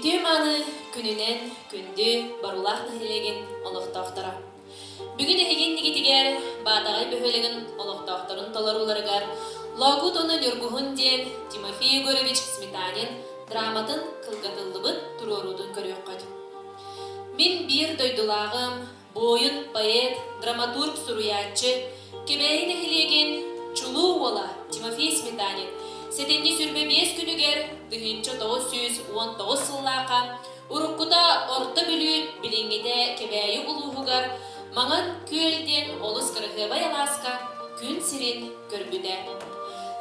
Үтүө-мааны күнүнэн күндү Барулаах нэһилиэгин олохтоохторо! Бүгүн эһиги иннигитигэр Баатаҕай бөһүөлэгин олохтоохторун толорууларыгар Лоокуут уонна Ньургуһун диэн Тимофей Егорович Сметанин драматын кылгатыллыбыт туруоруутун көрүөххүт. Мин биир дойдулааҕым, буойун, поэт, драматург, суруйааччы, Кэбээйи нэһилиэгин чулуу уола Тимофей Сметанин сэтинньи 25 күнүгэр 1919 сыллаахха уруккута Орто Бүлүү, билиҥҥитэ Кэбээйи улууһугар Маҥан Күөл диэн олус кыраһыабай алааска күн сирин көрбүтэ.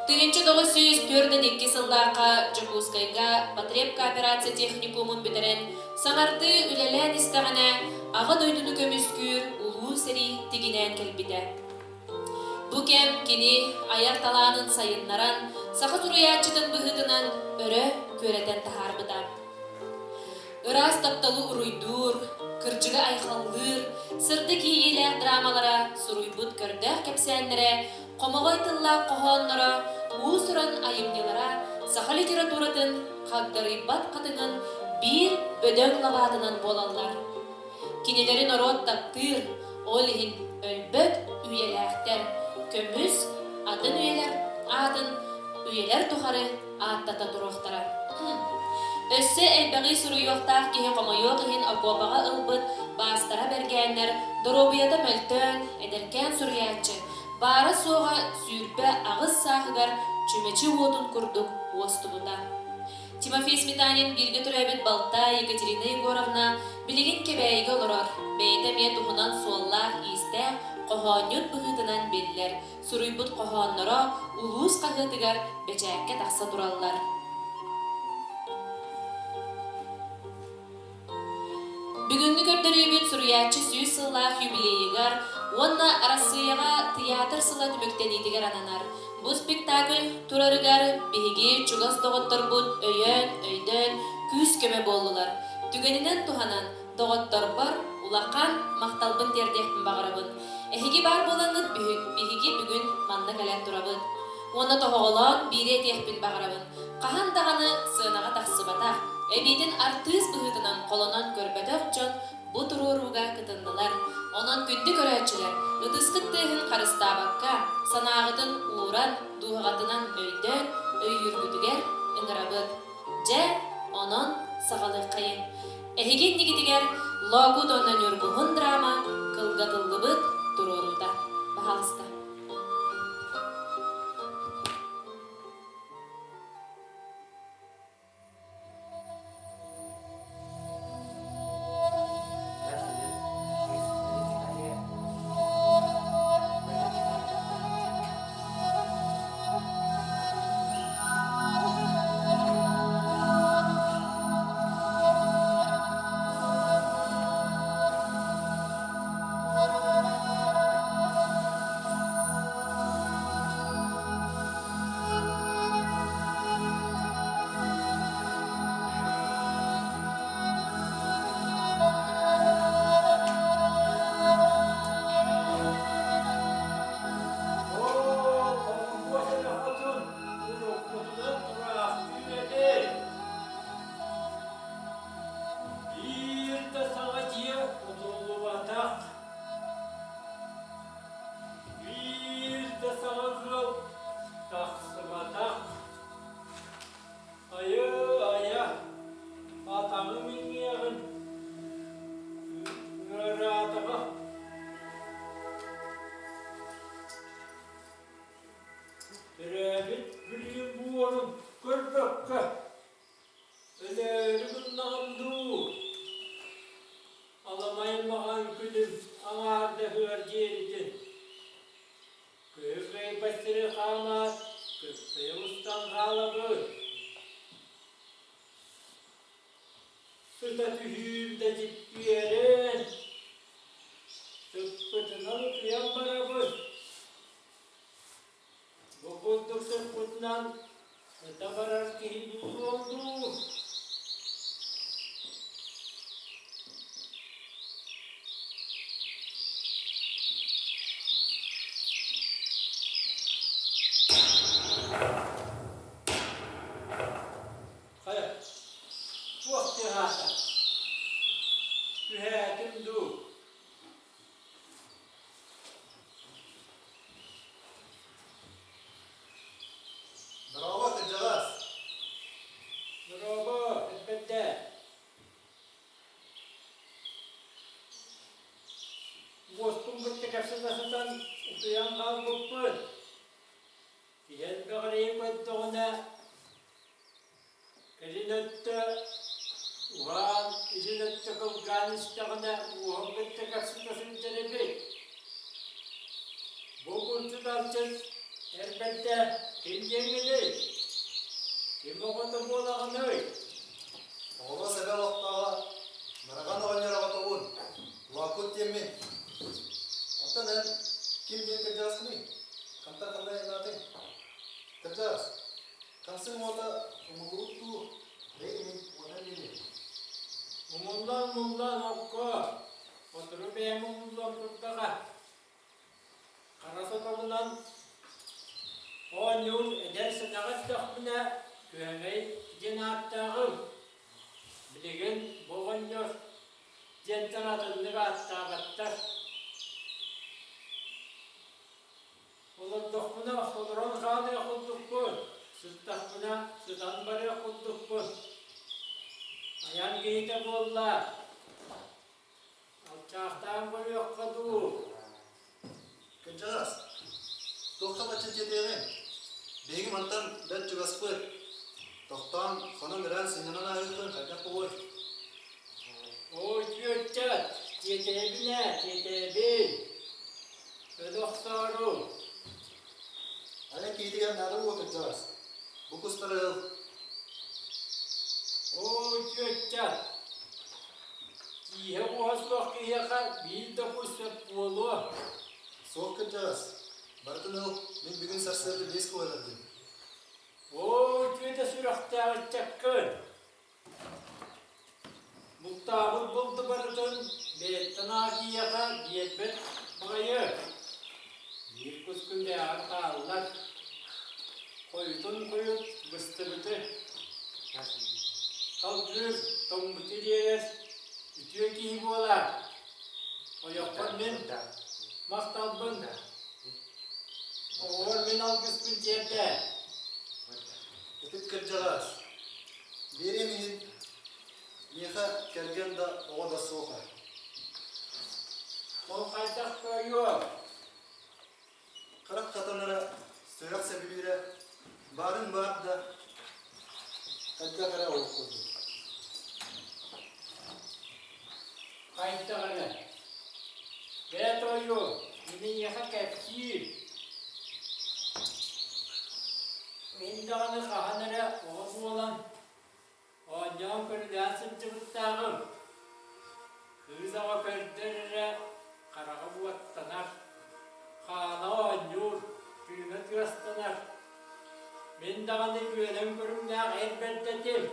1942 сыллаахха Дьокуускайга потребкооперация техникумун бүтэрэн, саҥардыы үлэлээн истэҕинэ, Аҕа дойдуну көмүскүүр Улуу сэрии тигинээн кэлбитэ. Бу кэм кини айар талаанын сайыннаран, саха суруйааччытын быһыытынан өрө күөрэтэн таһаарбыта. Ыраас тапталы уруйдуур, кырдьыгы айхаллыыр, сырдык иэйиилээх драмалара, суруйбут көрдөөх кэпсээннэрэ, хомоҕой тыллаах хоһоонноро, уус-уран айымньылара саха литературатын хагдарыйбат хатыҥын биир бөдөҥ лабаатынан буолаллар. Кинилэри норуот таптыыр, ол иһин өлбөт үйэлээхтэр, көмүс, атын үйэлэр аатын үйэлэр тухары ааттата туруохтара. Өссө элбэҕи суруйуохтаах киһи хомойуох иһин окуопаҕа ылбыт баастара бэргээннэр, доруобуйата мөлтөөн, эдэркээн суруйааччы баара-суоҕа 28 сааһыгар чүмэчи уотун курдук уостубута. Тимофей Сметанин бииргэ төрөөбүт балта Екатерина Егоровна билигин Кэбээйигэ олорор, бэйэтэ эмиэ туһунан суоллаах-иистээх хоһоонньут быһыытынан биллэр, суруйбут хоһоонноро улуус хаһыатыгар бэчээккэ тахса тураллар. Бүгүҥҥү көрдөрүүбүт суруйааччы 100 сыллаах юбилейыгар уонна Арассыыйаҕа тыйаатыр сыла түмүктэниитигэр ананар. Бу спектакль турарыгар биһиги чугас доҕотторбут өйөөн, өйдөөн күүс-көмө буоллулар. Түгэнинэн туһанан, доҕотторбор улахан махталбын тиэрдиэхпин баҕарабын. Эһиги баар буолаҥҥыт биһиги бүгүн манна кэлэн турабыт. Уонна тоһоҕолоон биири этиэхпин баҕарабын. Хаһан даҕаны сыанаҕа тахсыбатах, эбиитин артыыс быһыытынан холонон көрбөтөх дьон бу туруорууга кытыннылар. Онон күндү көрөөччүлэр, ытыскыт тыаһын харыстаабакка, санааҕытын ууран, дууһаҕытынан өйдөөн, өйүүргүтүгэр ыҥырабыт. Дьэ, онон саҕалыаххайыҥ. Эһиги иннигитигэр Лоокут уонна Ньургуһун драма кылгатыллыбыт туруоруута. Баһаалыста. Оо, холкуос эрэ хотун, уруккутунан тураахтыыр этэ. Биир да саҥа дьиэ тутуллубатах. Биир да саҥа ыал тахсыбатах. Айы-айа, атаҕым иҥиэҕин ыараатаҕа. Төрөөбүт Бүлүүм буорун көрбөккө, өлөөрү гыннаҕым дуу? Аламай маҕан күнүм аҥаардаһыар диэритин. Кыһы-кыайбат сири хаамаат, кыптайа устан хаалабын. Сыта түһүүм да дьиппиэрэн, сыппытынан утуйан барабын. Бу курдук сыппытынан сыта барар киһи буолуом дуу? Хайа, Туох тыаһаата? Түһээтим дуу? Дорообо, кырдьаҕас! Дорообо, элбэттэ. Уоспун кытта кэпсэтэ сытан утуйан хаалбыппын. Киһи элбэх эрэйи көрдөҕүнэ, кэлин өттө уһаан, илин өттө кылгаан истэҕинэ уоһун кытта кэпсэтэ сылдьар эбит. Бу булчут алчыт эр бэрдэ ким диэҥҥиний? Ким оҕото буолаҕыный? Оҕолор сэбэ олохтооҕо Марахан оҕонньор оҕотобун, Лоокут диэммин. Оттон эн ким диэн кырдьаҕаскыный? Хантан ханна айаннаатыҥ? Кырдьаҕас, хамсыҥ уота умуллубут дуу, бэйи мин уотан биэриэм. Умуллан-умуллан окко, сотору бэйэм умуллуом турдаҕа. Хара соторунан оонньуур эдэр сэдэҕэ эрдэхпинэ Күһэҥэй диэн ааттааҕым. Билигин бу оҕонньор диэнтэн атыннык ааттаабаттар. Олордохпуна олорон хаалыах курдукпун, сыттахпына сытан барыах курдукпун. Айан киһитэ буолла, Алчаахтаан көрүөххэ дуу? Кырдьаҕас, туохха бачча дьиэтиэҕиҥ? Биһиги мантан бэрт чугаспыт. Тохтоон, хонон ыран сынньанан ааһыахпын хайдах буолуой? Ой, түөччэт, тиэтэйэбин ээ, тиэтэйэбин. Өлө охсоору. Айан киһитигэр наада буолуо кырдьаҕас. Бу кустары ыл. Ой, түөччэт, Тииһэ-уоһа суох киһиэхэ биир да кус сөп буолуо. Суох кырдьаҕас, барытын ыл, мин бүгүн сарсыарда биэс куолардым. Оо, үтүөтэ сүрэхтээх ыччаккын! Бултаабыт булду барытын бэйэттэн аах киһиэхэ биэрбэт баҕайы. Биир кускун бэйэҕэр хааллар. Хойутун хойут быстыбыты Салгыыр, тоҥмуту ириэрэр үтүө киһи буолаар. Ойохпор мин махталбын, оҕобор мин алгыспын тиэрдээ. Ытык кырдьаҕас, биэриэм иһин миэхэ кэргэн да оҕо да суох ээ. Ол хайдах кыайыа? Харах хатанара, сүрэх сөбүлүүрэ, баарын баар да, хайдах эрэ олох курдук. Хайдах эрэ. Бээ тойу, мин эйиэхэ кэпсиир. Мин даҕаны хаһан эрэ оҕо буолан, оонньоон көрүлээн сылдьыбыттааҕым. Кыыс оҕо көрдөр эрэ хараҕа уоттанар, хаана оонньуур, тыына тыастанар. Мин даҕаны үөнэн көрүҥнээх эр бэрдэ этим.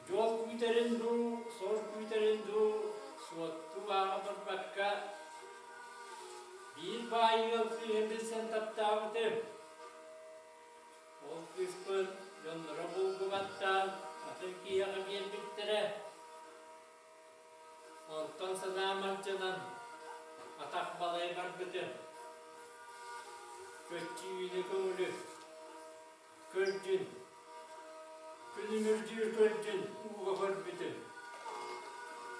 Дьол күүтэрин дуу, сор күүтэрин дуу суоттуу ааҕа барбакка, биир баай ыал кыыһын билсэн таптаабытым. Ол кыыспын дьонноро булгубаттаан атын киһиэхэ биэрбиттэрэ. Онтон санаам алдьанан атах балай барбытым. Көччүйүүнү көҥүлү, көлдьүн, күлүмүрдүүр көлдьүн ууга көрбүтүм.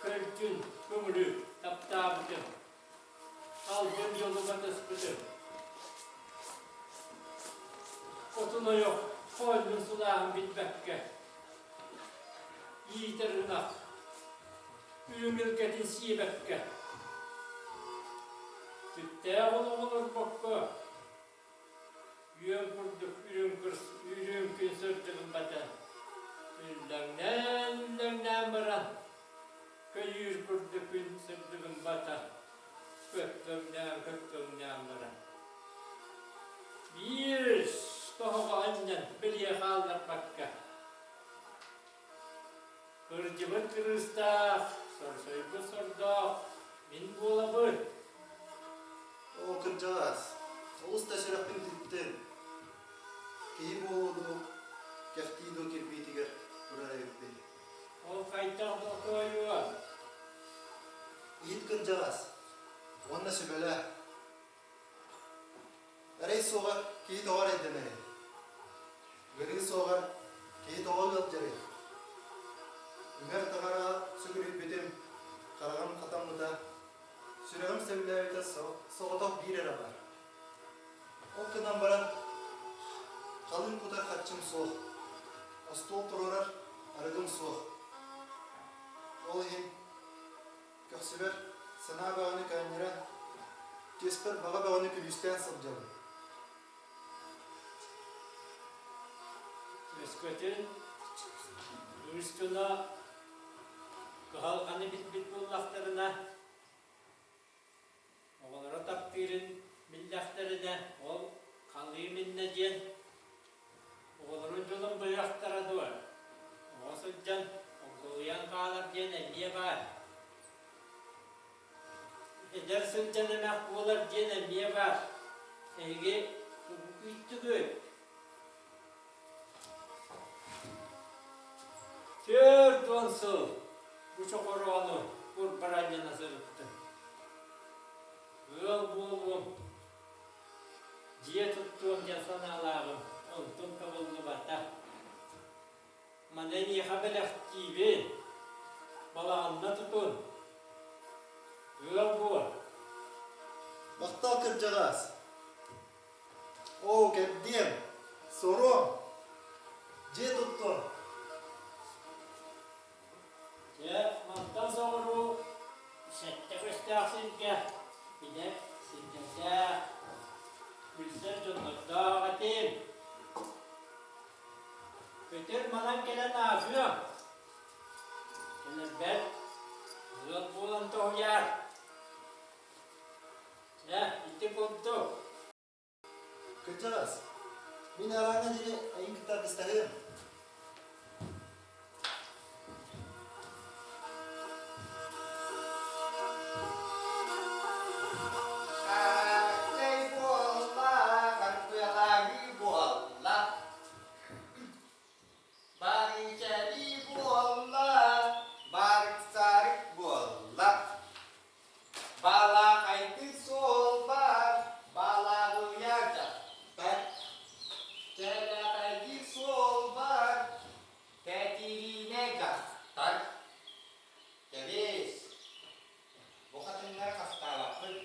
Көлдьүн көҥүлү таптаабытым. Албын дьолу батыспытым. Хотун ойох хоонньун сылааһын билбэккэ, иитэр ынах үрүҥ илгэтин сиэбэккэ, түптээх олоҕу олорбокко, үөн курдук үрүҥ кырс үрүҥ күн сырдыгын батан, үллэҥнээн-үллэҥнээн баран, көйүүр курдук күн сырдыгын батан, көппөҥнөөн-көппөҥнөөн баран. Биир тоһоҕо анньан бэлиэ хаалларбакка, кырдьыбыт кырыыстаах, сорсойбут сордоох мин буолабын. Оо, кырдьаҕас, олус да сүрэхпин тыыттыҥ. Киһи буолуо дуу, кэхтии дуу кирбиитигэр. Хайдах бокуойуо? Иһит кырдьаҕас уонна сүбэлээ. Эрэй суоҕар киһи тоҕо эрэйдэнэрий? Ыарыы суоҕар киһи тоҕо ыалдьарый? Үҥэр таҥараҕа сүгүрүйбүтүм, хараҕым хатаммыта, сүрэҕим сөбүлээбитэ соҕотох биир эрэ баар. Ол гынан баран халыҥ кутар харчым суох, остуол туруорар арыгым суох. Ол иһин көхсүбэр санаа бөҕөнү көөнньөрөн, түөспэр баҕа бөҕөнү күлүүстээн сылдьабын. Өскөтүн үс дьоно кыһалҕаны билбит буоллахтарына, оҕолоро таптыырын биллэхтэринэ, ол халыым иннэ диэн оҕолорун дьолун быһыахтара дуо? Оҕо сылдьан огдолуйан хаалар диэн эмиэ баар. Эдэр сылдьан эмэх буолар диэн эмиэ баар. Эһиги тугу күүттүгүт? 40 сыл бу чохороону курбаранньана сырыттым. Ыал буолуом, дьиэ туттуом диэн санаалааҕым, онтум табыллыбата. Маны эйиэхэ бэлэхтиибин, балаҕанна тутун, ыал буол. Махтал кырдьаҕас! Оо, кэрдиэм, соруом, дьиэ туттуом. Дьэ, мантан соҕуруу сэттэ көстөөх сиргэ билэр сирдэрдээх, күлсэр дьоннордоох этим. Көтөр манан кэлэн ааһыам. Кэлэрбэр ыал буолан тоһуйаар. Чэ, ити курдук. Кырдьаҕас, мин арааҥҥа диэри эйигин кытта аргыстаһыам. Ааккай буолла, харбыалааһыы буолла, барыычалыы буолла, барык-сарык буолла, балаҕайды суолбар балаҕыйа дьахтар, кэлэҕэйдии суолбар Кэтириинэ дьахтар, кэбиис, бу хатыҥнары хастаабаппын,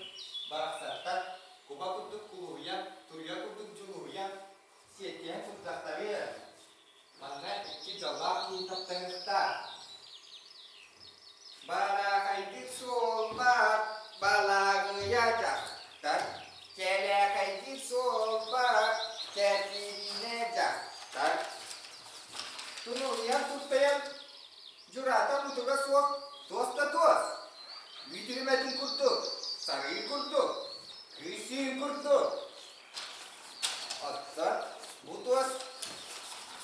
барахсаттар куба курдук кулуһуйан, туруйа курдук дьулуһуйан, сиэттиһэн сырдахтарыа. Манна икки дьоллоох киһи таптаһыахтаах. Балаакайдык суолбар балааҕыйа дьахтар, кэлээкэйдиир суолбар Кэтириинэ дьахтар. Тунулуйан туртайан, дьураата мутуга суох туос да туос, үүт үрүмэтин курдук, сарыы курдук, кыыс сүүн курдук. Оттон бу туос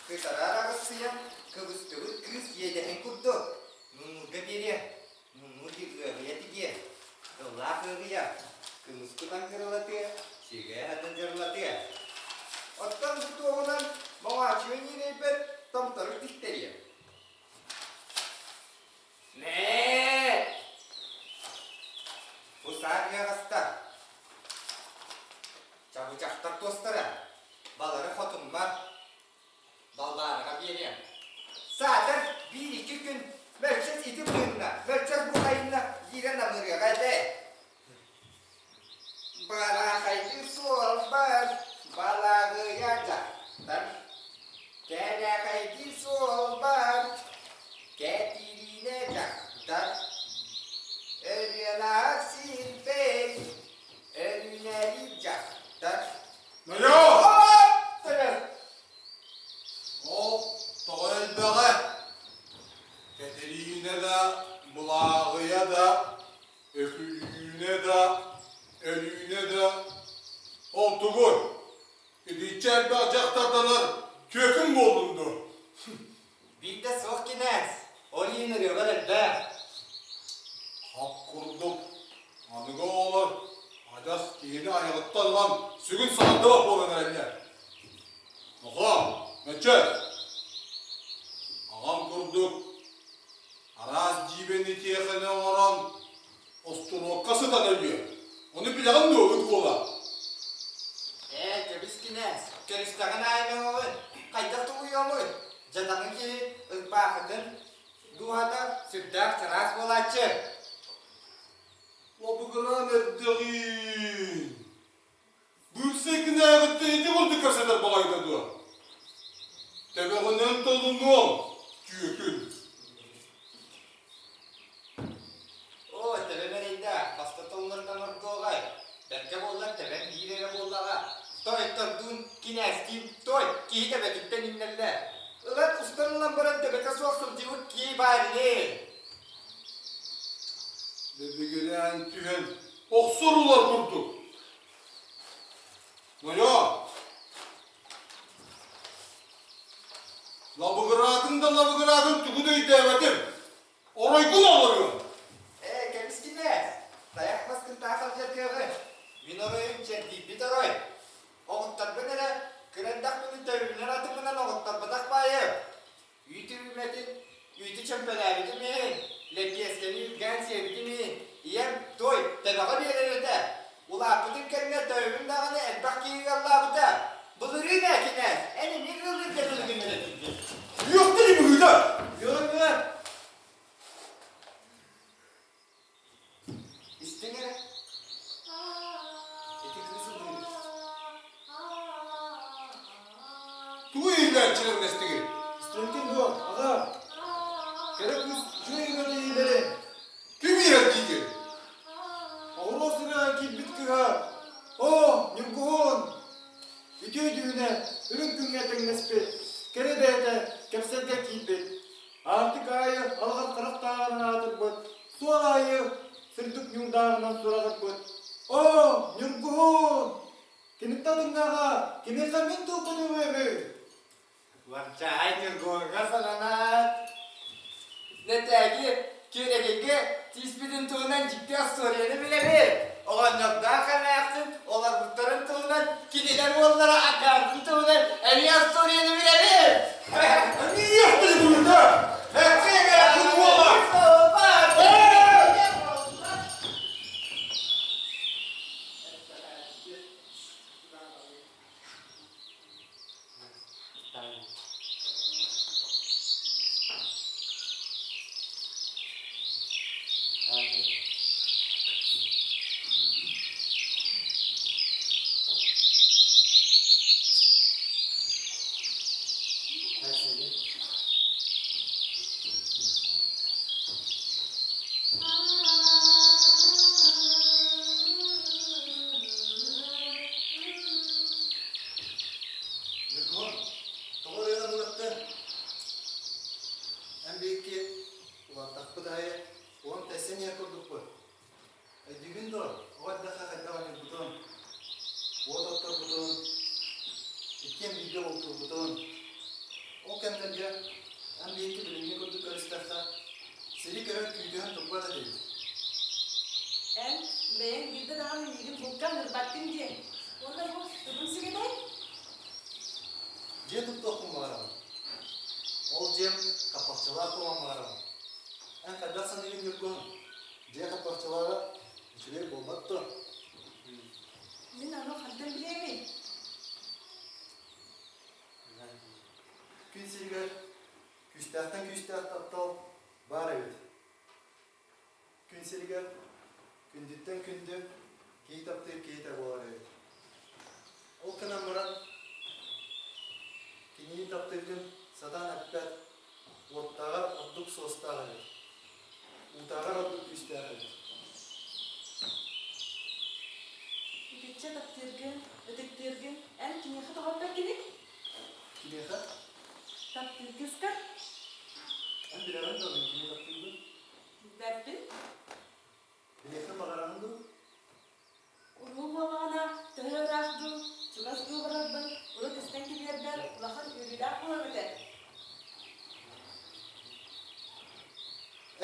кытарар аҕыссыйан кыбыстыбыт кыыс иэдэһин курдук муҥурга биэриэ, муҥур ыаҕыйа тигиэ, тыллаах ыаҕыйа, кымыс кутан кырылатыа, сигэ атын дьарылатыа. Оттон бу туоһунан моҥооччуга ньирэйбэр томторук тиктэриэ. Мээ! Бу саар ыаҕастар, чабычахтар туостара, балары хотуммар, Балбаараҕа биэриэм. Саатар биир-икки күн мөлчөс ити быһынна, мөлчөс бу хайынна диирэ намырыаҕа этэ. Бараахайдыы суолбар балаҕыйа дьахтар, кэлээхэйдии суолбар Кэтириинэ дьахтар, Өлүөлаах сирбэй, Өрүүнэлиир дьахтар. Нойоо! Ол тоҕо элбэҕэ? Кэтириинэ да, Былааҕыйа да, Өкүлүүнэ да, Өлүүнэ да ол тугуй? Итиччэ элбэх дьахтарданар түөкүн буоллуҥ дуо? Биирдэ суох кинээс, ол иһин ырыабар элбэх. Хап курдук аныгы оҕолор адьас киһини айаҕыттан ылан сүгүн саҥардыбат буолан эрэллэр. Нохоо, мөччө! Аҕам курдук. Араас дьиибэни тиэхэни оҥорон остуруокка сытан өлүө. Ону билэҕин дуо ыт уола? Ээ, кэбис кинээс, көрүстэҕин аайы мөҥөҕүн, хайдах тулуйуомуй? Дьадаҥы киһи ырбаахытын дууһата сүрдээх чараас буолааччы. Лобугураан эрдэҕиин. Быыпсай гынааҕыттан ити курдук кэпсэтэр баҕайыта дуо? Төбөҕүнэн толунуоҥ, түөкүн. Оо, төбөм эрэйдээх, хаста толлортон ордуоҕай? Бэркэ буоллар төбөм биир эрэ буоллаҕа. Тойттордуун, кинээстиин, той, киһи төбөтүттэн иҥнэллэр. Ылан устан ылан баран төбөтө суох сылдьыбыт киһи баар ини. Лэбигирээн түһэн охсор улар курдук. Нойоо! Лабыгыраатыҥ да лабыгыраатыҥ тугу да өйдөөбөтүм. Оройгун олоруом. Ээ, кэбис кинээс, тайах маскынтаах сылдьар кыаҕы. Мин оройум чэрдийбит орой. Оҕуттарбын эрэ, кыра эрдэхпинэ төбөбүнэн атыммынан оҕуттарбатах баайым. Үүтү үүммэтин, үүтү чөмпөлөөбүтүм иһин, лэппиэскэни үргээн сиэбитим иһин, ийэм той, төбөҕө биэрэр этэ. Улааппытым кэннэ төбөбүн даҕаны элбэх киһи ыаллаабыта. Былырыын ээ, кинээс, эн эмиэ ыаллыырга дылы гыннар этигин. Үөхтэ быһыыта! Үөр-үөр! Истиҥ эрэ. Ити кыыс ыллыыр. Тугу иһиллээн чирэҥнэстигит? Истиҥкин дуо, аҕа? Кэрэ кыыс үчүгэй ырыаны иһиллэрэ. Ким иһэр диигин? Оҕуруо сырыаҕа киирбит кыыһа, Оо, Ньургуһун! Үтүө дьүһүнэ үрүҥ күҥҥэ тэҥнэспит, кэрэ бэйэтэ кэпсэлгэ киирбит. Аартык аайы алҕас харахтааҕынан аатырбыт, суол аайы сырдык ньуурдааҕынан сураҕырбыт. Оо, Ньургуһун! Киниттэн атыҥҥаҕа, киниэхэ мин тылбын ылыамый? Лапчаай Ньургуһуҥҥа сананаат, Нэтээги Күөрэгэйгэ тииспитин туһунан дьикти остуоруйаны билэбит. Оҕонньордоох эмээхсин олорбуттарын туһунан кинилэр уоллара акаарын туһунан эмиэ остуоруйаны билэбит. Эмиэ быһыыта! Мэккэ уола! Ньургуһун, тоҕо ырыаҕын ылаттыҥ? Эн биһикки улааттахпыт аайы уон тэссэн иһэр курдукпут. Өйдүүгүн дуо, оҕо эрдэххэ хайдах оонньуурбутун, уот отторбутун, иккиэн бииргэ бултуурбутун. Ол кэмнэргэ эн биһикки билиҥҥи курдук көрүстэххэ, сири көрөн күүтүһэн турбат этибит. Эн бэйэҥ биирдэ даҕаны миигин булка ыҥырбаттыҥ диэн. Уонна бу тугун сүгэтэй? Дьиэ туттуохпун баҕарабын. Ол дьиэм хаппахчылаах буолан баҕарабын. Эн хайдах саныыгын Ньургуһун? Дьиэ хаппахчылара үчүгэй буолбат дуо? Мин ону хантан билиэмий? Күн сиригэр күүстээхтэн күүстээх таптал баар эбит. Күн сиригэр күндүттэн күндү киһи таптыыр киһитэ буолар эбит. Ол гынан баран кинини таптыыргын сатаан эппэт, уоттааҕар ордук суостаах эбит. Уутааҕар ордук күүстээх эбит. Итиччэ таптыыргын, ытыктыыргын эн киниэхэ тоҕо эппэккиний? Киниэхэ? Таптыыр кыыскар? Эн билэҕин дуо мин кими таптыырбын? Билбэппин. Билиэххин баҕараҕын дуу? Уруу буоллаҕына, төһө ыраах дуу, чугас дуу барарбын урут истэн кэлиэрбэр улахан үөрүүлээх буолуом этэ.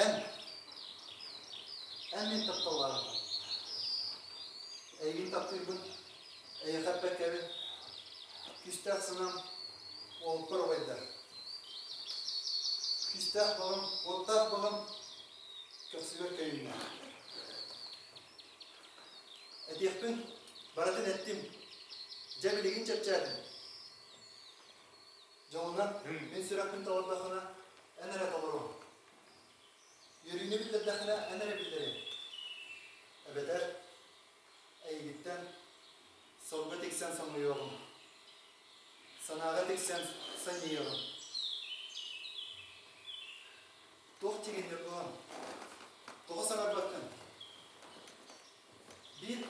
Эн, эн мин тапталлааҕым. Эйигин таптыырбын, эйиэхэ эппэккэбин, күүстээх санаам уолукпар убайдар. Күүстээх баҕам, уоттаах баҕам көхсүгэр көйүннэ. Этиэхпин барытын эттим. Дьэ билигин чэпчээтим. Дьолунан мин сүрэхпин толордоххуна, эн эрэ толоруоҥ. Үөрүүнү биллэрдэххинэ, эн эрэ биллэриэҥ. Эбэтэр эйигиттэн сорго тиксэн соҥуйуоҕум, санааҕа тиксэн санньыйыаҕым. Туох диигин Ньургуһун? Тоҕо саҥарбаккын? Биир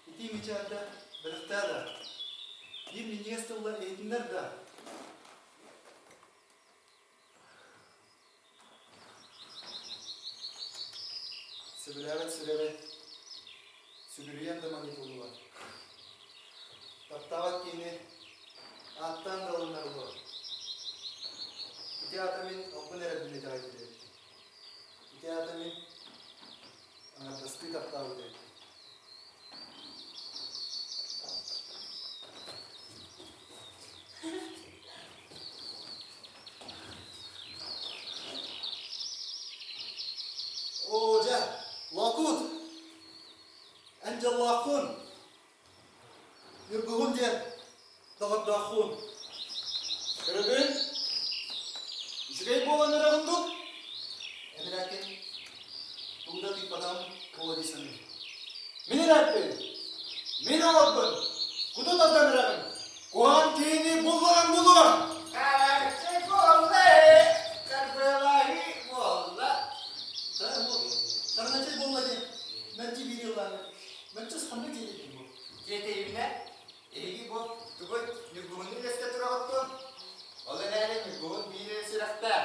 итии мичээрдэ бэлэхтээ да, биир минньигэс тылла иһитиннэр да. Сөбүлээбэт сүрэҕи сүгүрүйэн да манньытыллыбат. Таптаабат киһини ааттаан да ылыннарыллыбат. Ити аата мин албын эрэлбин итэҕэйбит эбиппин. Ити аата мин аҥардастыы таптаабыт эбиппин. Оо, дьэ, Лоокуут, эн дьоллооххун, Ньургуһун диэн доҕордооххун. Көрөбүн, үчүгэй буолан эрэҕин дуу? Эн эрээккин тугу да тыыппатаҕым буолуо дии саныыбын. Мин эрээппин, мин оҕорбун, куту тардан эрэҕин. Куһаҕан киһини буллаҕын булуо. Хараччы буолла ээ, карбылаһыы буолла. Тараначчы буолла диэн мэлдьи биир ыллааны. Мэлдьи ханнык дьиэтин бу? Дьиэтэйимнэ, эһиги бу тугу Ньургуһуну үлэстэ тураҕыттын? Ол эрээри Ньургуһун биир эрэ сүрэхтээх.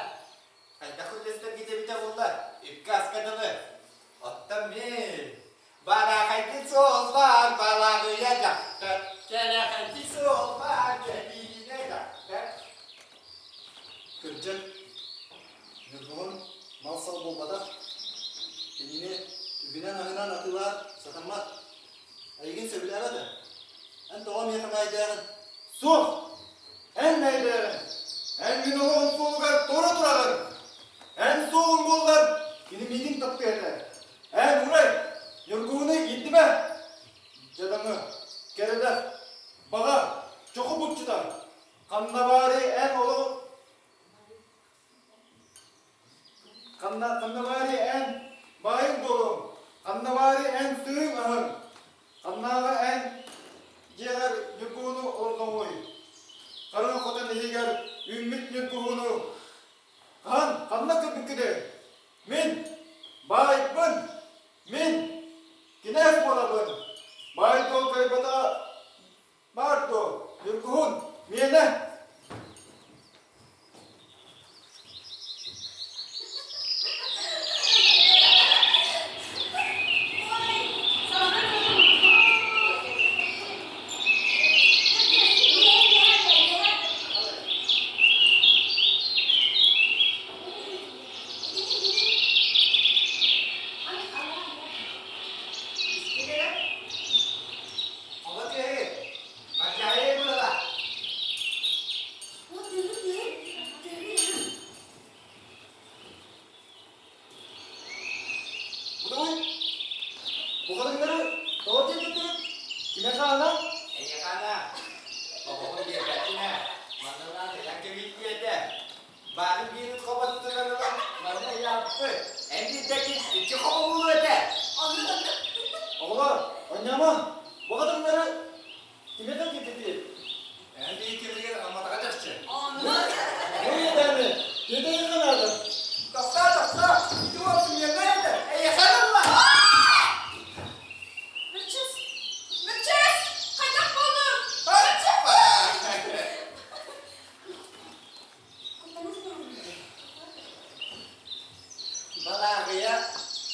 Хайдах үллэстэргит эбитэ буолла, үпкэ-аска дылы. Оттон мин Барахайдыы суол баар балаҕыйа дьахтар, кэрэхэйдии суол баар кэбиинэ дьахтар. Кырдьык, Ньургуһун мал-сал буолбатах. Кинини үбүнэн-аһынан атыылаан сатаммат. Эйигин сөбүлээбэт ээ. Эн тоҕо миэхэ мэйдээҕин? Суох! Эн мэйдээҕин! Эн мин олоҕум суолугар туора тураҕын! Эн суоҕуҥ буоллар, кини миигин таптыа этэ. Эн урай, Ньургуһуну ииттимэ! Дьадаҥы, кэрэлэх, баҕа, чоху булчута, ханна баарый эн олоҕу Ханна, ханна баарый эн баайыҥ буолуоҥ, ханна баарый эн тыыҥ аһыҥ, ханнааҕы эн дьиэҕэр Ньургуһуну олордоҥуй, хараҥа хотон иһигэр үүммүт Ньургуһуну хаһан, ханна көрбүккүтүй? Мин баайбын, мин кинээс буолабын, баай дуол кыайбатаҕа баар дуо, Ньургуһун, миэнэ! Оҕо тыаһы, маччаайы булала. Будуй, бу хатыҥнары тоҕо тиэрдиттигит? Кимэ хаана? Эйиэхэ оҕоҕун биэрбэккин ээ, манналаан ыйан кэбиһит диэтэ. Баарын биирин хоботутунан ылан манна ыйааппыт. Эн биирдэкин икки хобо буолуо этэ. Оҕолор, онньомо, бу хатыҥнары кимиэхэ киирдитигит? Эн биир амматаҕа чахчы. Бу иэдээни тиэтэйиэххэ наада. Тохтоо, тохтоо! Ити уол сымыйаннар этэ. Эйиэхэ ылла! Мөччүс! Мөччүс! Хайдах буоллуҥ? Балааҕыйа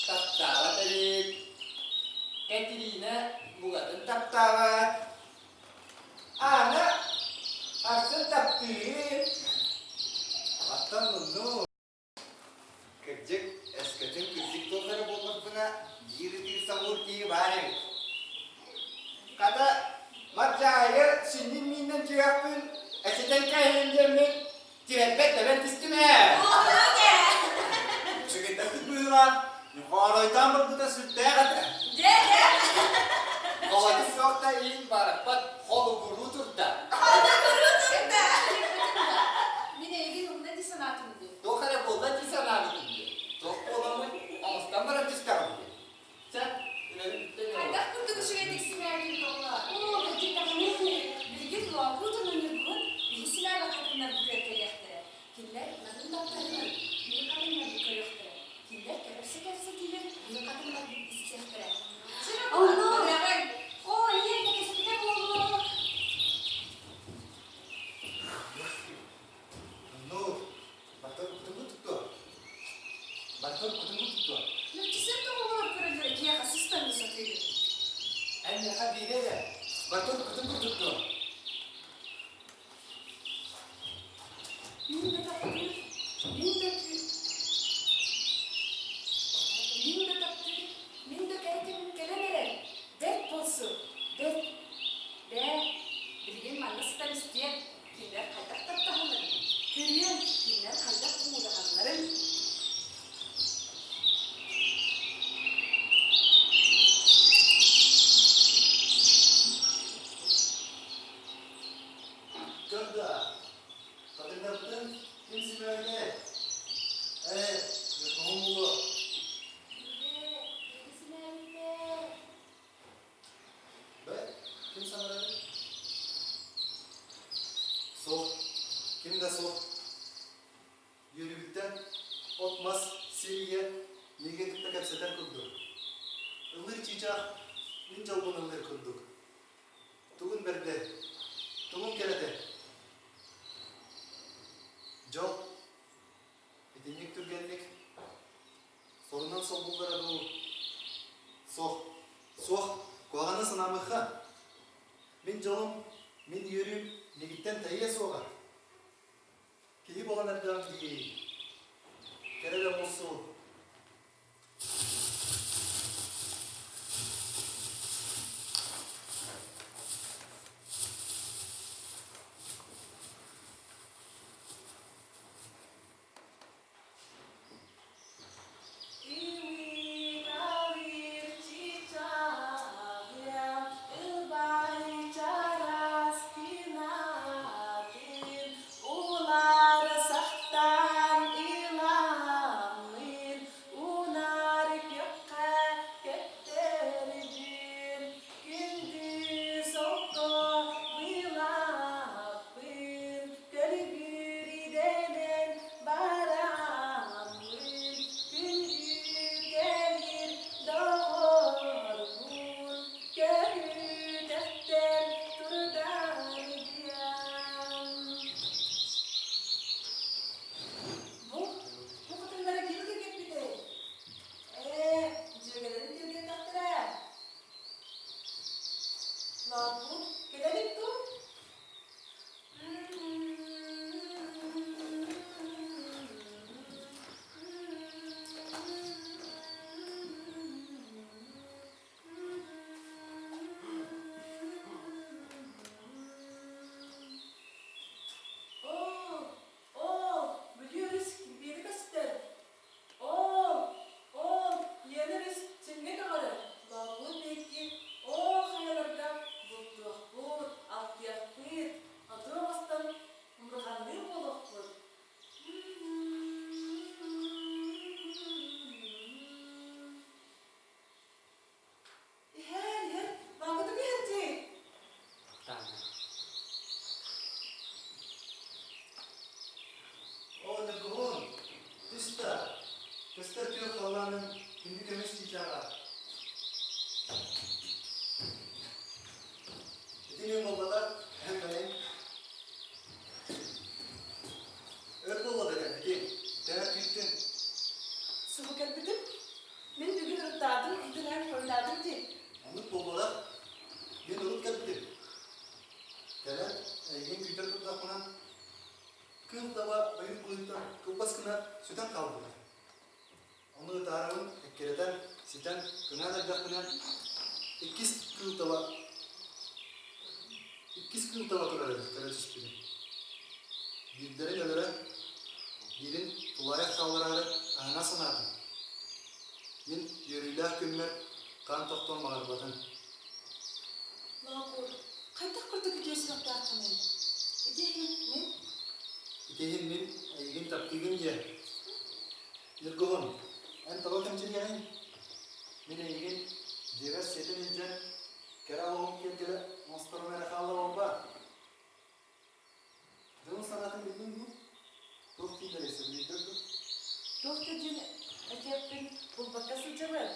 таптаабат эбит, Кэтириинэ бугатын таптаабат, Аана арсын таптыыр. Оттон мунну Кырдьык, өскөтүн кырдьык туох эрэ буоллахпына, биир ытыыр самуур киһи баар эбит. Хата, Мардьаайы сүнньүн мииннэн түһүөхпүн, эчэтэн кээһиэн диэммин, түһэрбэт тэбэн түстүм ээ. Барыта уруккутун курдук дуо? Мэлдьисэр да оҕолор көрөллөрө киһиэхэ сыстаҥны сатыыгын. Эн миэхэ биирэ эрэ. Барыта уруккутун курдук дуо? Мин да таптыыр, мин да күү... Мин да таптыыр, мин да кэрэ кэмим кэлэн эрэр. Бэрт буолсу, бэрт. Бээ, билигин манна сытан истиэм, кинилэр хайдах таптаһалларын, көрүөм, кинилэр хайдах уураһалларын. Көр да, хатыҥнарбытын ким симээбитэй? Ээ, ньургуһун буолуо. Бэ, ким саҥарарый? Суох, ким да суох. Үөрүүбүттэн от-мас сиэ-ийэ миигин кытта кэпсэтэр курдук. Ыллыыр чыычаах мин дьолбун ыллыыр курдук. Тугун бэрдэ, тугун кэрэтэ? Дьол итинник түргэнник сорунан солбуллара дуу? Суох, суох, куһаҕаны санаамыахха. Мин дьолум, мин үөрүүм миигиттэн тэйиэ суоҕа. Киһи буолан эрдэҕим дии. Кэрэ да буолсу. Көлүгүр идэнэн бараммын күндү кэлир доҕорбун көһүтэхтэн турдаргыам. Бу, бу кытыннара ким киргиппитэй? Ээ, дьүөгэлэрим киргэттэхтэрэ. Лоокуут кэлэ илик дуу? Оо, оо, Бүлүү өрүс килбиэнэ көстөр. Оол, оол, Лена өрүс синньэ көҕөрөр, Лоокуут биһикки оол хайаларга бултуохпут, алтыахпыт, оту оҥостон умруханныыр буолуохпут. Иһэр, иһэр, баҕатык иһэр дии. Оо, Ньургуһун, түс да, көстөр күөх халлаанын күндү көмүс чыычааҕа. Ити мин буолбатах, эн бэйэҥ. Өр буолла да кэлбитиҥ, төһө күүттүҥ? Субу кэлбитим. Мин бүгүн уруттаатым, онтон эн хойутаатыҥ дии. Оннук буолбатах. Мин урут кэлбитим. Кэлэн, эйигин күүтэр турдахпына, кыыл таба ойуур быыһыттан кылбас гына сүтэн хаалбыта. Ону ытаарабын эккирэтэн, ситэн, кыҥаан эрдэхпинэ, иккис кыыл таба иккис кыыл таба турар эбит көрө түспүтүм. Биирдэрин өлөрөн, биирин тулаайах хааллараары аһына санаатым. Мин үөрүүлээх күммэр хаан тохтуон баҕарбатым. Лоокуут, хайдах курдук үтүө сүрэхтээххиний? Ити иһин мин Ити иһин мин эйигин таптыыбын диэн. Ньургуһун, эн тоҕо кэмчилиэҕиҥ? Мин эйигин дьиэбэр сиэтэн илдьэн, кэрэ олоҕум киэргэлэ оҥосторум эрэ хаалла буолбаат? Дьонун санаатын биллиҥ дуу? Туох дииллэрий сөбүлүүрдэр дуу? Туох да диэн этиэхпин булбакка сылдьабын.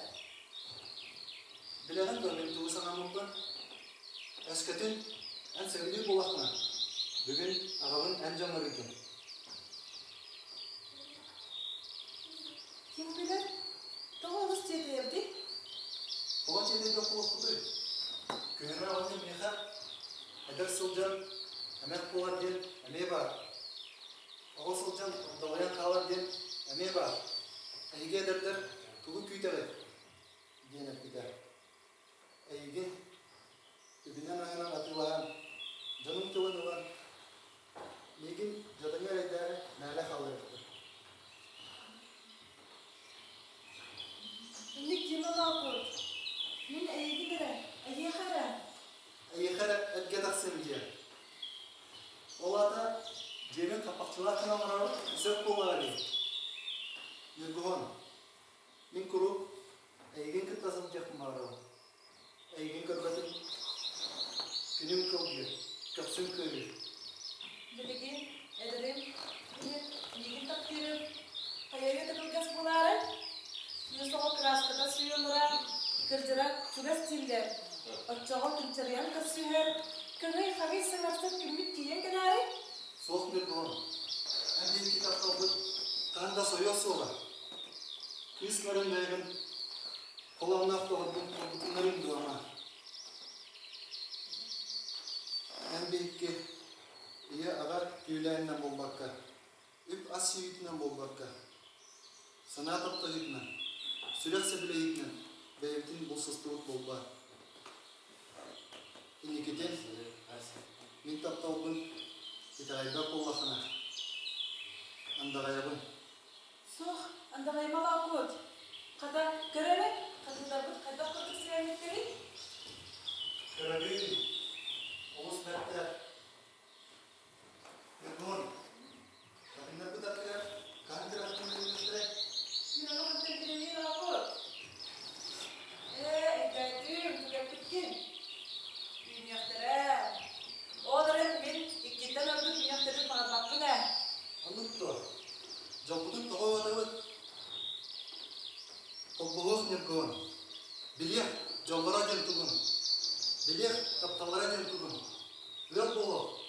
Билэҕин дуо мин тугу санаабыппын? Өскөтүн эн сөбүлүүр буоллаххына, бүгүн аҕабын эн дьоҥҥор ыытын. Ким билэр, тоҕо олус тиэтэйэрдий? Тоҕо тиэтэйбэт буолуохпутуй? Күһүнү оҕонньор миэхэ эдэр сылдьан эмэх буолар диэн эмиэ баар. Оҕо сылдьан огдолуйан хаалар диэн эмиэ баар. Эһиги эдэрдэр тугу күүтэҕит? диэн эппитэ. Эйигин үбүнэн-аһынан атыылаһан, дьонуҥ тылын ылан, миигин дьадаҥы эрэйдээҕи мээлэ хаалларыахтар. Инник диэмэ Лоокуут. Мин эйигин эрэ, эйиэхэ эрэ. Эйиэхэ эрэ эргэ тахсыам диэ. Ол аата дьиэбин хаппахчылаах гына оҥорорум сөп буоллаҕа дии. Ньургуһун, Мин куруук эйигин кытта сылдьыахпын баҕарабын. Эйигин көрбөтүм күнүм кылгыыр, көхсүм кыарыыр. Билигин эдэрим киһи миигин таптыырын хайа да кылгас буолаарай? Кыыс оҕо кырааската сыыйыллара, кырдьара чугас дииллэр. Оччоҕо кынчарыйан көрсүһэр, кыҥый-хаҥый саҥарсар күммүт тиийэн кэлээрэй? Суох Ньургуһун, эн биһикки тапталбыт хаһан да сойуо суоҕа. Кыыс нарын бэйэбин холоонноох доҕорбун тургутуннарыҥ дуо, ама? Эн биһикки ийэ-аҕа түүлээнинэн буолбакка, үп-ас сүүйүүтүнэн буолбакка, санаа таптаһыытынан, сүрэх сөбүлэһиитинэн бэйэбитин булсустубут буолбаат? Инникитин мин тапталбын итэҕэйбэт буоллаххына, андаҕайабын. Суох, андаҕайыма Лоокуут. Хата, көр эрэ, хатыыларбыт хайдах курдук сирэммиттэрий? Көрөбүн, олус бэртэр. Ньургун, хатыҥнарбыт аттыгар хаһан кыратык үлэлиэхтэрэй? Мин ону хантан билэний Лоокуут? Ээ, өйдөөтүм, түгэппиккин. Үүнүөхтэрэ. Ол эрэн мин иккиттэн ордук үүнүөхтэрин баҕарбаппын ээ. Оннук дуо? Дьолбутун тоҕо уотабыт? Холбоһуох Ньургуһун, билиэх дьоллоро диэн тугун, билиэх тапталлара диэн тугун, ыал буолуох.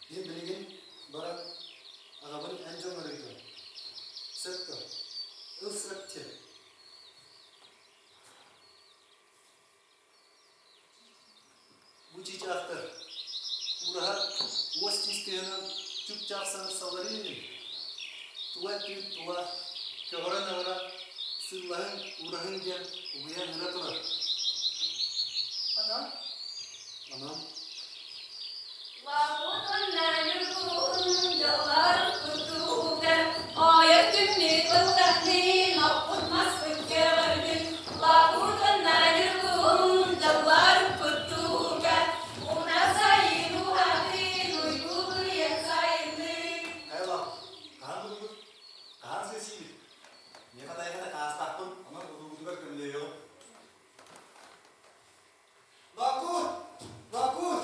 Мин билигин баран аҕабын эн дьоҥҥор ыытыам. Сөп дуо? Ыл сөп диэн. Бу чыычаахтар уураһар уос тиис тыаһынан чуп-чаап саҥарсалларын тула өттүбүт тула көҕөрөн-аҕыра сыыллаһыҥ, уураһыҥ диэн угуйан ыра турар. Онон? Онон? Хайалаах, хаһан булбут, хаһан сиэсиибит? Миэхэ тайҕата таастаахпын, онон улуубутугар көмөлөһүөҕүм. Лоокуут! Лоокуут!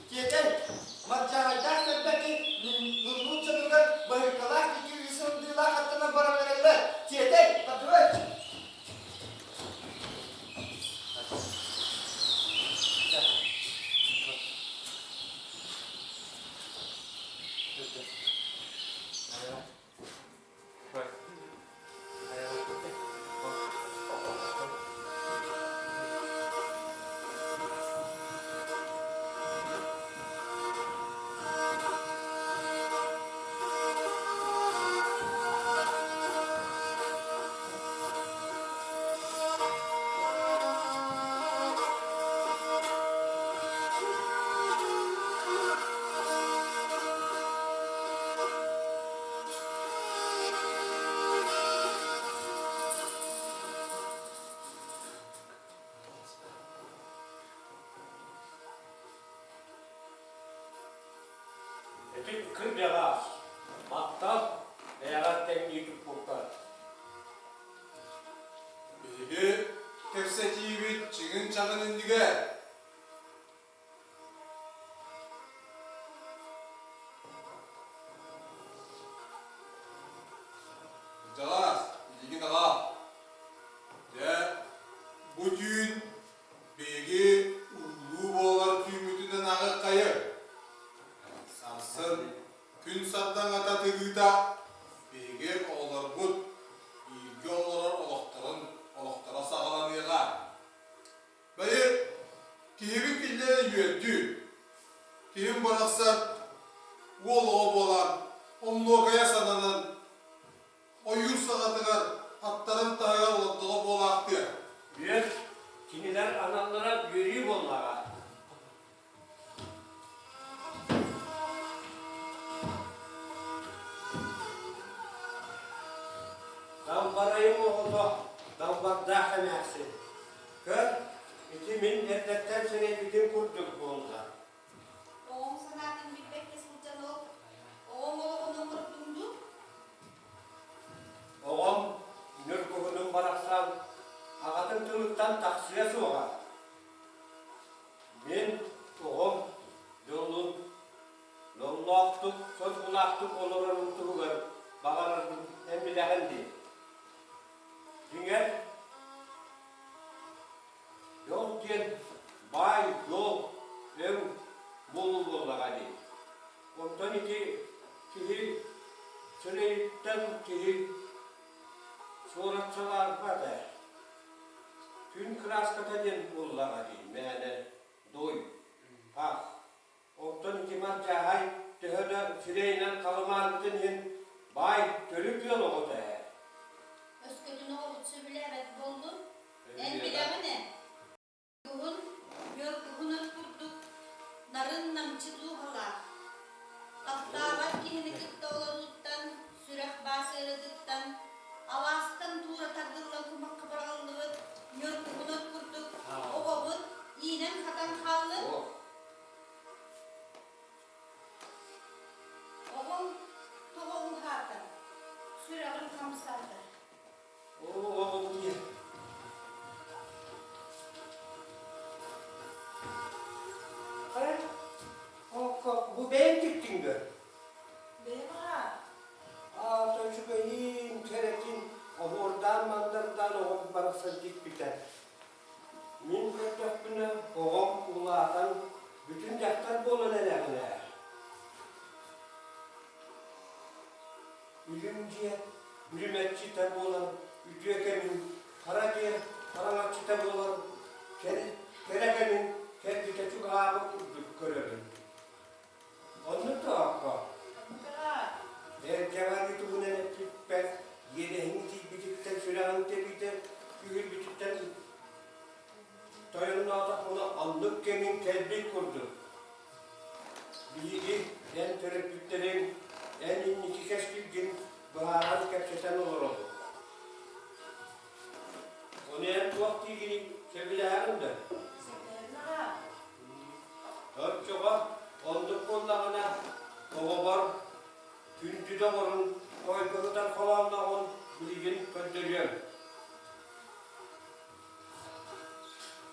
Тиэтэй! Мадьаҕайдаах сэрбэки муннуут дьонугар баһыыккалаах икки үс ындыылаах аттынан баран эрэллэр. Тиэтэй! Тардыбай! Ити кырдьаҕас, махтал, бэйэҕэр тэҥнии туппуккар. Биһиги кэпсэтиибит чиҥин-чаҕын иннигэр Дьалаас, илиигин аҕал. Дьэ, бу түүн биһиги улуу буолар түүммүтүнэн аҕыаххайы. Сарсын күн сардаҥата тыгыыта биһиги оҕолорбут. барахсан уол оҕо буолан, омнуокайа сананан, ойуур саҕатыгар аттарын таһыгар олордоҕо буолаахтыа. Үөр, кинилэр аналлара үөрүү буоллаҕа. Далбарайым оҕото, далбардаах эмээхсин. Көр, ити мин эрдэттэн сэрэйбитим курдук буолла. Оҕоҥ санаатын билбэккэ сылдьан ол, оҕоҥ олоҕун оҥордуҥ дуу? Оҕом Ньургуһунум барахсан аҕатын тылыттан тахсыа суоҕа. Мин оҕом дьолун дьоллоохтук, соргулаахтык олорорун туһугар баҕарарбын эн билэҕин дии. Дьиҥэр, дьол диэн баай дьол өҥ буолуу буоллаҕа дии. Онтон ити киһи сирэйиттэн киһи суораччалаарбат ээ. Күн кырааската диэн буоллаҕа дии, мээнэ дуй, ах. Оттон ити мардьааһай төһө да сирэйинэн халымаабытын иһин баай төрүт ыал оҕото ээ. Өскөтүн оҕобут сөбүлээбэт буоллун, эн билэҕин ээ. Уһун, ньургуһун от курдук нарын-намчы дууһалаах, таптаабат киһини кытта олорууттан, сүрэх баас ыарыытыттан, алаастан туура тардыллан кумахха быраҕыллыбыт ньургуһун от курдук оҕобут иинэн-хатан хааллын. Оҕоҥ тоҕо уһаата, сүрэҕин хамсаата. Оо, диэн. Хайа, окко, бу бэйэҥ тиктиҥ дуо? Бэйэм аҕаа. Аата үчүгэйин, кэрэтин, оһуордаан-мандардаан оҕом барахсан тикпитэ. Мин көрдөхпүнэ, оҕом улаатан, бүтүн дьахтар буолан эрэҕин ээ. Үлүм дьиэ бүрүмэччитэ буолан үтүө кэмин, хара дьиэ хараҥаччыта буолан кэрэ кэмин кэлбитэ чугаһаабыт курдук көрөбүн. Оннук тоһооххо. Эрдэҕэни туһунан эппиппэр, иэдэһиҥ итийбититтэн сүрэҕиҥ тэбиитэ күүһүрбүтүттэн тойонноотохпуна оннук кэмиҥ кэлбит курдук. Биһиги эн төрөппүттэриҥ, эн инники кэскилгин быһааран кэпсэтэн олоробут. Ону эн туох диигиний, сөбүлэһэҕин да? Оччоҕо оннук буоллаҕына, оҕобор күндү доҕорун хойгуһутан холоонноҕун билигин көрдөрүөм.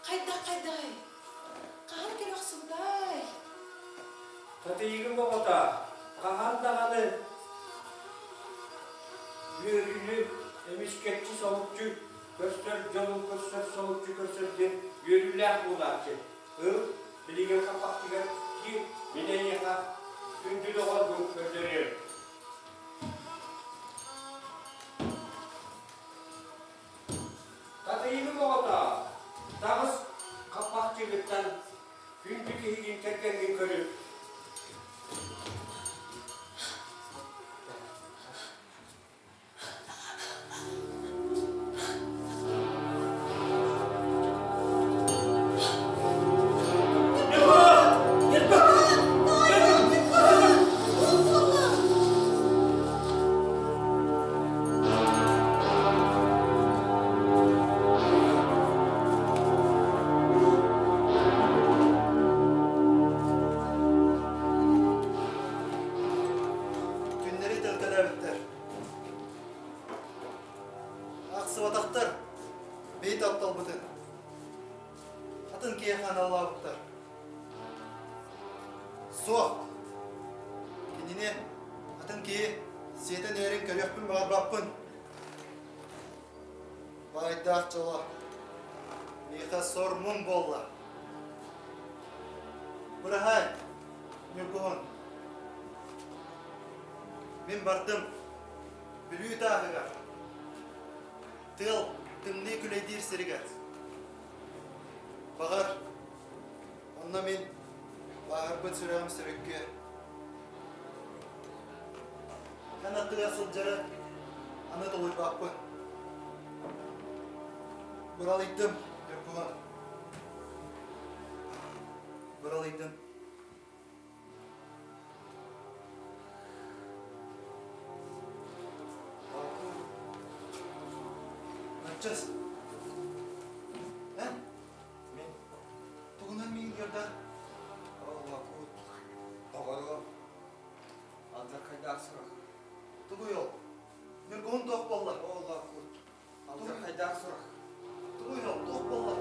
Хайдах хайдаҕый? Хаһан кэлэ охсубутай? Татыйыгым оҕото, хаһан даҕаны үөрүүнү эмискэччи соһуччу көрсөр дьолун көрсөр соһуччу көрсөр диэн үөрүүлээх буолааччы. Ыл, билигин хаппахтыгар киир, мин эйиэхэ күндү доҕорбун көрдөрүөм. Татыйыгым оҕото, таҕыс хаппахчыгыттан күндү киһигин кэргэҥҥин көрүп. Күннэри төлкөлөөбүттэр. Ахсыбатахтар, бэйи тапталбытын. Атын киһиэхэ аналлаабыттар. Суох. Кинини атын киһи сиэтэн иһэрин көрүөхпүн баҕарбаппын. Баайдаах дьоло миэхэ сор-муҥ буолла. Быраһаай, Ньургуһун. Мин бардым Бүлүү тааһыгар. Тыал тымныы күлэйдиир сиригэр. Баҕар, онно мин Бааһырбыт сүрэҕим сөрүккүө. Эн аттыгар сылдьары аны толуйбаппын. Быралыйдым, Ньургуһун. Быралыйдым. Наччас. Эн? Мин Тугунан миигин үөрдэр? Ол Лакут, доҕоруом, алдьархайдаах сурах. Тугуй ол? Ньургуһун туох буолла? Ол Лакут, алдьархайдаах сурах. Тугуй ол? Туох буолла?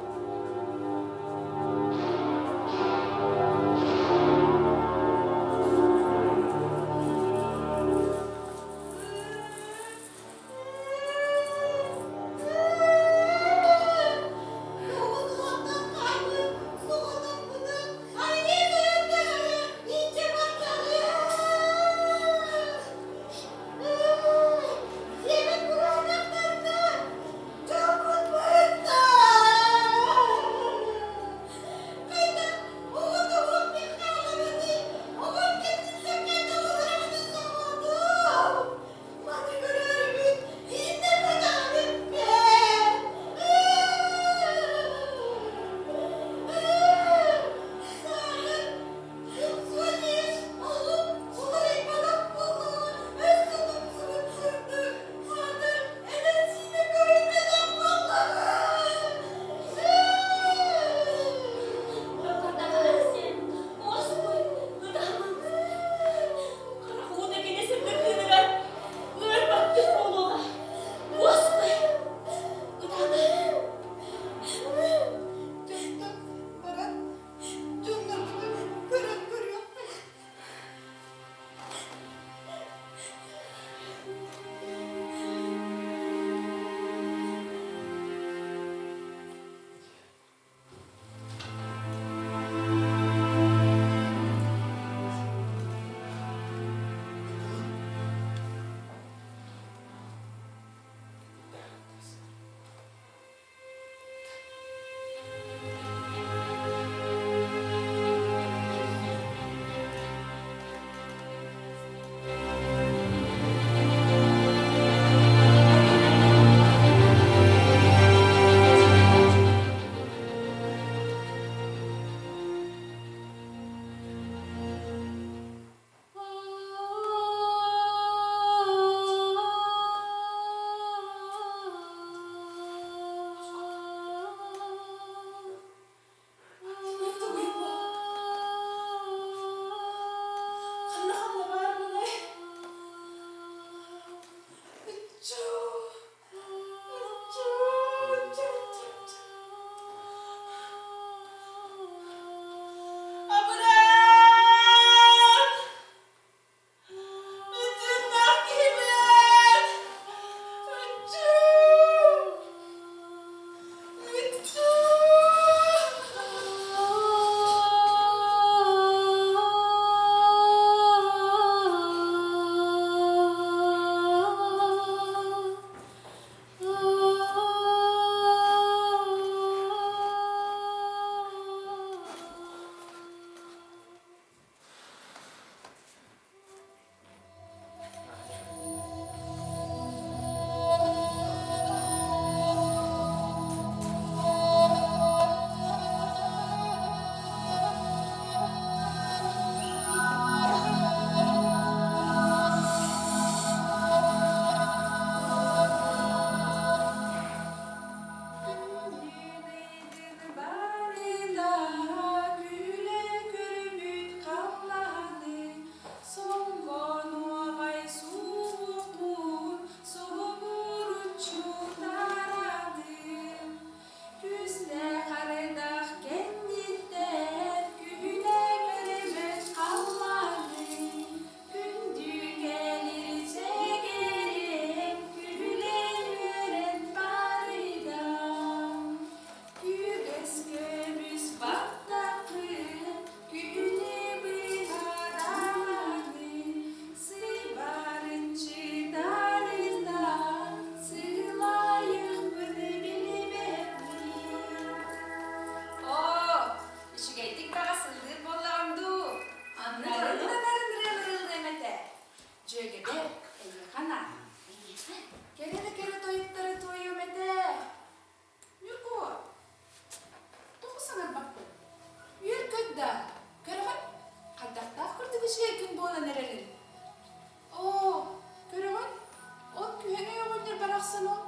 Оҕонньор барахсан ол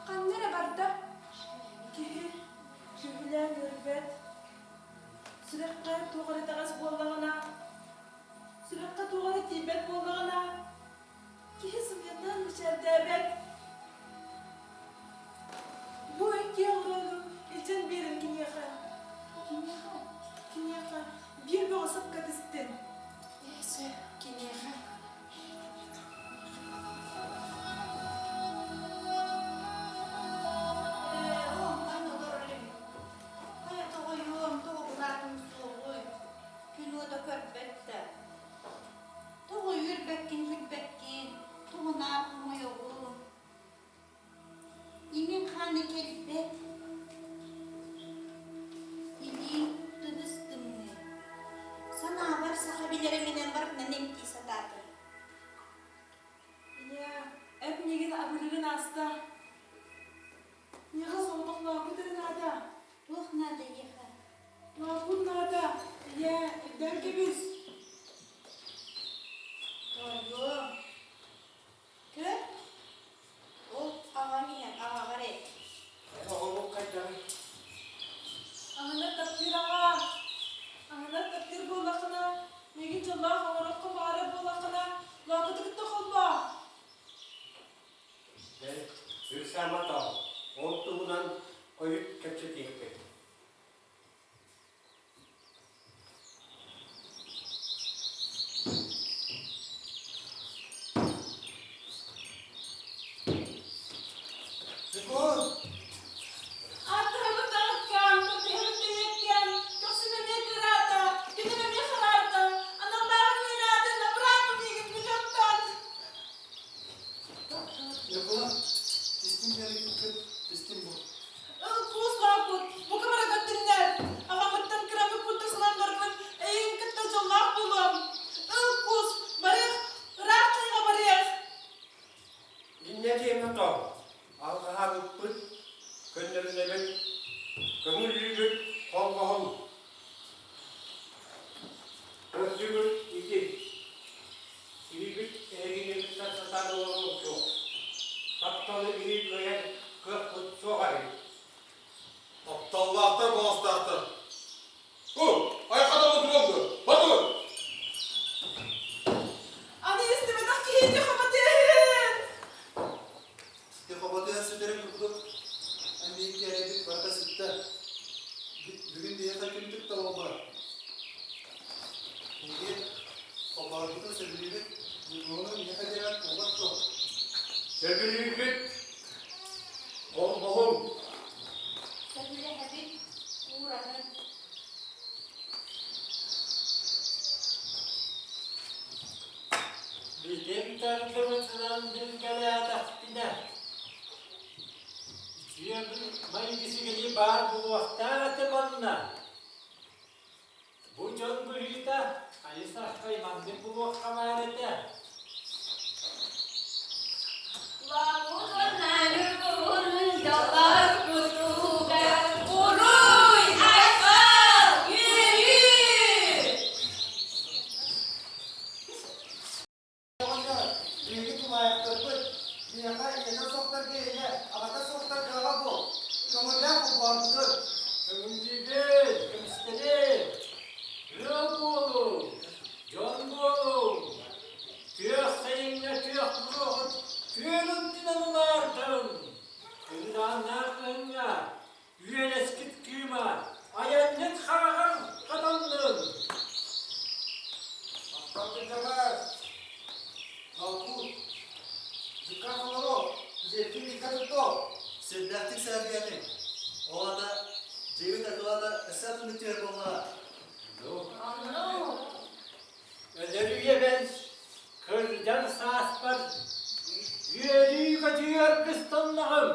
ханна эрэ барда. Киһи күүһүлээн үөрбэт. Сүрэххэ туох эрэ итэҕэс буоллаҕына, сүрэххэ туох эрэ тиийбэт буоллаҕына, киһи сымыйанан мичээрдээбэт. Бу икки оҕуруону илдьэн биэрин киниэхэ. Киниэхэ? Киниэхэ биир бөҕө сапка түстүн. Ээ, сөп, киниэхэ. Ээ, оҕом олорор эбит. Хайа тоҕойуом, тоҕо былаатым суоҕуй? Күн уота көрбөт да. Тоҕо үөрбэккин, күлбэккин, тоҕо наар хомойоҕун? Имиҥ хаана кэлбэт, илииҥ тыбыс тымныы. Санаабар саха билэрэ минэн барытынан эмтии сатаатым. Ийээ, эн миигин абырыырын ааста. Миэхэ соҕотох лааппыт эрэ наада. Туох наада эйиэхэ? Лааппыт наада. Ийээ, ирдээн кэбис. Тоойуом, көр, ол аҕаҥ иһэн аҕаҕар эт. Эн оҕолук хайдаҕый? Аһынар таптыыр аҕаа. Аһынар таптыыр буоллаххына, миигин дьоллоох оҥоруоххун баҕарар буоллаххына, лааппыты кытта холбоо. Бэл, ыксаама ол туһунан хойут кэпсэтиэхпит. Ньукуун! Аттыһабыт даҕыккам, тутуһабыт тэйиэккэм, көхсүм эмиэ кыраата, күнүм эмиэ хараарда, аналлааҕым үөрээтин, абыраатым миигин бу дьонтон. Ньукуун, истиҥ кэлбиккин истиҥ бу. Ыл куус лааппыт, бука бара көттүннэр, аҕабыттан кыраммыт курдук сананнарбын эйигин кытта дьоллоох буолуом. Ыл куус, барыах, ыраах хайаҕа барыах. Инньэ диэмэ тоҕ, алҕаһаабыппыт, көннөрүнэбит, көҥүллүүбүт, холбоһуҥ. Көрдүгүт ити, киһибит эһигини кытта сатаан олоруо суох. Тапталы биһи кыайан кыахпыт суох эбит. Тапталлаахтар баҕастаахтар. Бу, айхатан отуран дуо? Батыр! Аны истибэтэх киһини хомотуйун! Ити хоботуйан сүтэрин курдук, эмиэ кэрэбит барыта сүттэ. Бүгүн биһиэхэ күн тыкта буолбар. Биһиги холбоорбутун сөбүлүүбүт, Ньургуһуну миэхэ биэрэр буолбат дуо? Сөбүлүүбүт, холбоһуҥ. Сөбүлэһэбит, уураһын. Битим тардыбытынан билгэлээтэхпинэ, үтүө майгы-сигили баар буолуохтаах этэ манна. Бу дьон быһыыта хайы-саххай маннык буолуохха баар этэ. Уруй, айхал, үөрүү! Оҕонньор, биһиги тулаайахтарбыт, миэхэ ийэтэ суохтарга ийэ, аҕата суохтарга аҕа буол. Көҥүллээх холбоорбутун. Көҥүллүүбүт, көмүскэбит, ыал буолуҥ, дьон буолуҥ, күөх сайыҥҥа күөх буруоҕут күөл үрдүнэн улаартын, кыыдааннаах кыһыҥҥа үөлэскит кыыма айанньыт хараҕар хатаннын. Махтал Халкуут, дьуккаах олоро, дьиэттин миикка тутто. Сүрдээхтик сэһэргээтиҥ. Ол аата дьиэбит акылаата өссө атыннык түһэр буоллаҕа. Өлөр үйэбэр кырдьар сааспар үөрүү-көтүү аргыстаннаҕым.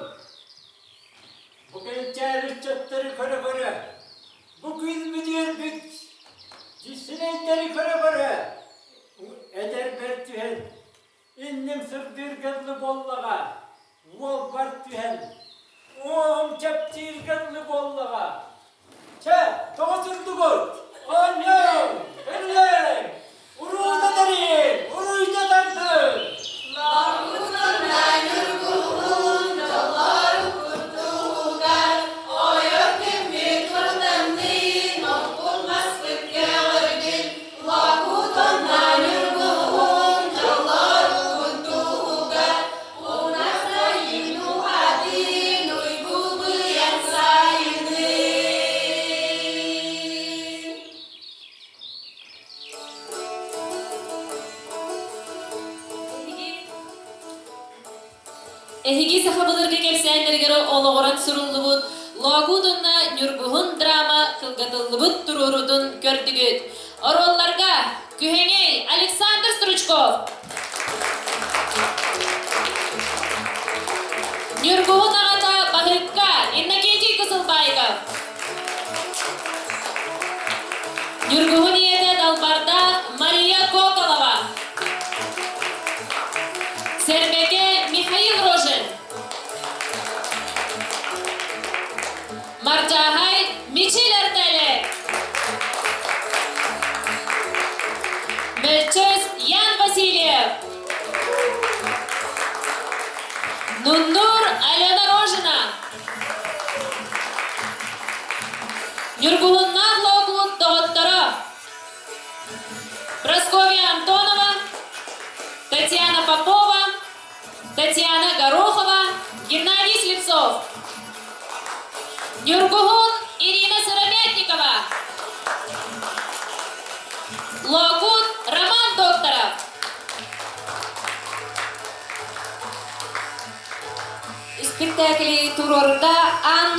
Бу кэнчээри ыччаттары көрө-көрө, бу күн бүтүөрбүт дьиссинэйдэри көрө-көрө эдэрбэр түһэн, инним сырдыырга дылы буоллаҕа, уолбар түһэн, уоһум чэпчииргэ дылы буоллаҕа. Чэ, тоҕо турдугут? Оонньооҥ, кэллэҥ! Уруута тэрийиҥ, уруйда тардыҥ! Лаппытын ньургуһун! Биһиги саха былыргы кэпсээннэригэр олоҕуран суруллубут Лоокуут уонна Ньургуһун драма кылгатыллыбыт туруорутун көрдүгүт. Оруолларга Күһэҥэй Александр Стручков, Ньургуһун аҕата Баһыкка Иннокентий Кысылбаиков, Ньургуһун ийэтэ Далбардаах Мария Коколова, Сэрбэкэ Михаил Рожин, Мардьааһай Мичил Эртэлэ, Мөлчөс Ян Васильев, Нуннур Алена Рожина, Ньургуһуннаах Лоокуут доҕотторо Прасковья Антонова, Татьяна Попова, Татьяна Горохова, Геннадий Слепцов, Ньургуһун Ирина Сыромятникова, Лоокуут Роман Докторов. Испиктээкили туруорда Анна.